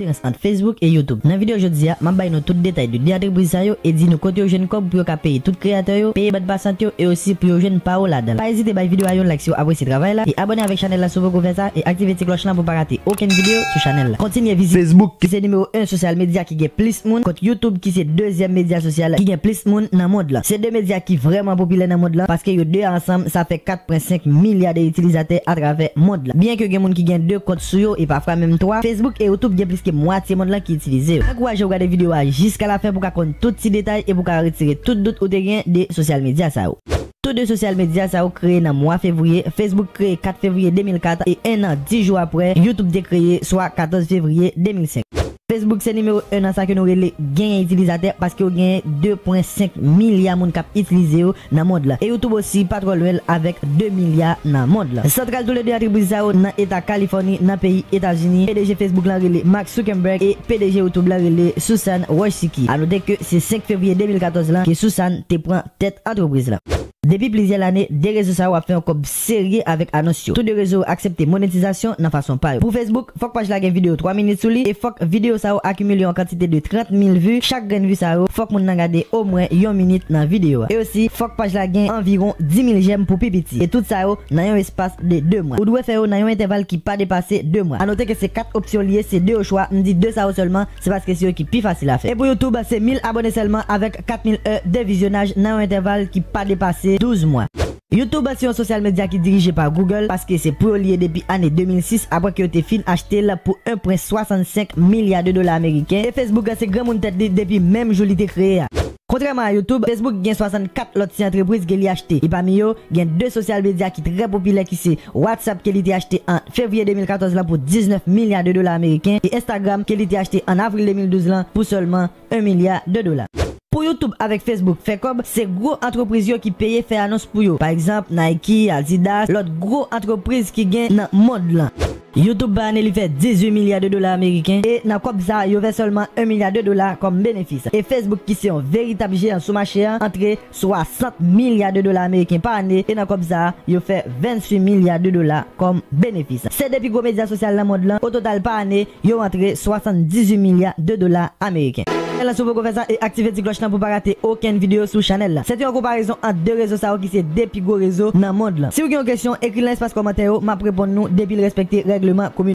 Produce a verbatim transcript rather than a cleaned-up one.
diferans ant Facebook e YouTube. Nan videyo jodi a, m ap bay nou tout detay de de antrepriz sa yo e di nou kote yo jwenn kòb pou yo ka peye tout kreyatè yo, peye bann pasan yo e osi pou yo jwenn pa yo ladan l. Pa ezite bay videyo a yon like si w apresye travay la e abòne avèk chanèl la si w poko fè sa e aktive ti klòch lan pou pa rate okenn videyo sou chanèl la. Kontinye vizite Facebook ki se nimewo en sosyal medya ki gen plis moun, kont YouTube ki se dezyèm medya sosyal ki gen plis moun nan mond lan. Se de medya ki vrèman popilè nan mond lan paske yo de a ansanm sa fè kat pwen senk milya de itilizatè atravè mond lan. Byenke gen moun ki gen de kont sou yo e pafwa menm twa, Facebook e YouTube gen plis ke mwatye mond lan ki itilize yo. Ankouraje w gade videyo a jiska lafen pou ka konn tout ti detay e pou ka retire tout dout ou te gen de sosyal medya sa yo. Tou de sosyal medya sa yo kreye nan mwa fevriye. Facebook kreye kat fevriye de mil kat e en an, dis jou apre, YouTube te kreye, swa katòz fevriye de mil senk. Facebook se nimewo en nan sa ke nou rele genyen itilizatè paske yo genyen de pwen senk milya moun k ap itilize yo nan mond lan. E YouTube osi pa twò lwen l avèk de milya nan mond lan. Santral toulede antrepriz sa yo nan eta Kalifòni, nan peyi Etazini. P D G Facebook lan rele Mark Zuckerberg e P D G YouTube lan rele Susan Wojcicki. A note ke se senk fevriye de mil katòz lan ke Susan te pran tèt antrepriz lan. Depi plizyè lane, de rezo sa yo ap fè yon kòb serye avèk anons yo. Tou de rezo yo aksepte monetizasyon nan fason pa yo. Pou Facebook, fòk paj la gen videyo twa minit sou li e fòk videyo sa yo akimile yon kantite de trant mil vi. Chak grenn vi sa yo, fòk moun nan gade omwen yon minit nan videyo a. E osi, fòk paj la gen anviwon dis mil jèm pou pi piti. E tout sa yo nan yon espas de de mwa. Ou dwe fè yo nan yon entèval ki pa depase de mwa. A note ke se kat opsyon li ye, se de ochwa, m di de sa yo sèlman, se paske se yo ki pi fasil a fè. E pou YouTube, se mil abòne sèlman avèk kat mil è de vizyonaj nan yon entèval ki pa depase douz mwa. YouTube se yon sosyal medya ki dirije pa Google paske se pou yo li ye depi ane de mil sis apre ke yo te fin achte l pou en pwen swasannsenk milya de dola ameriken. E Facebook se granmoun tèt li depi menm jou li te kreye a. Kontrèman a YouTube, Facebook gen swasannkat lòt ti antrepriz ke li achte. E pami yo, gen de sosyal medya ki trè popilè ki se WhatsApp ke li te achte an fevriye de mil katòz lan pou diznèf milya de dola ameriken e Instagram ke li te achte an avril de mil douz lan pou sèlman en milya de dola. Pou YouTube avèk Facebook fè kòb, se gwo antrepriz yo ki peye fè anons pou yo. Pa egzanp, Nike, Adidas, lòt gwo antrepriz ki gen nan mond lan. YouTube pa ane li fè dizuit milya de dola ameriken e nan kòb sa yo fè sèlman en milya de dola kòm benefis. E Facebook ki se yon veritab jeyan sou mache an antre swasant milya de dola ameriken pa ane e nan kòb sa yo fè venntuit milya de dola kòm benefis. Se de pi gwo medya sosyal nan mond lan. O total pa ane, yo antre swasanndizuit milya de dola ameriken. Chanèl lan si w poko fè sa e aktive ti klòch lan pou pa rate okenn videyo sou chanèl la. Se te yon konparezon ant de rezo sa yo ki se de pi gwo rezo nan mond lan. Si w gen yon kesyon, ekri l nan espas kòmantè yo, m ap reponn nou depi l respekte règleman kominote.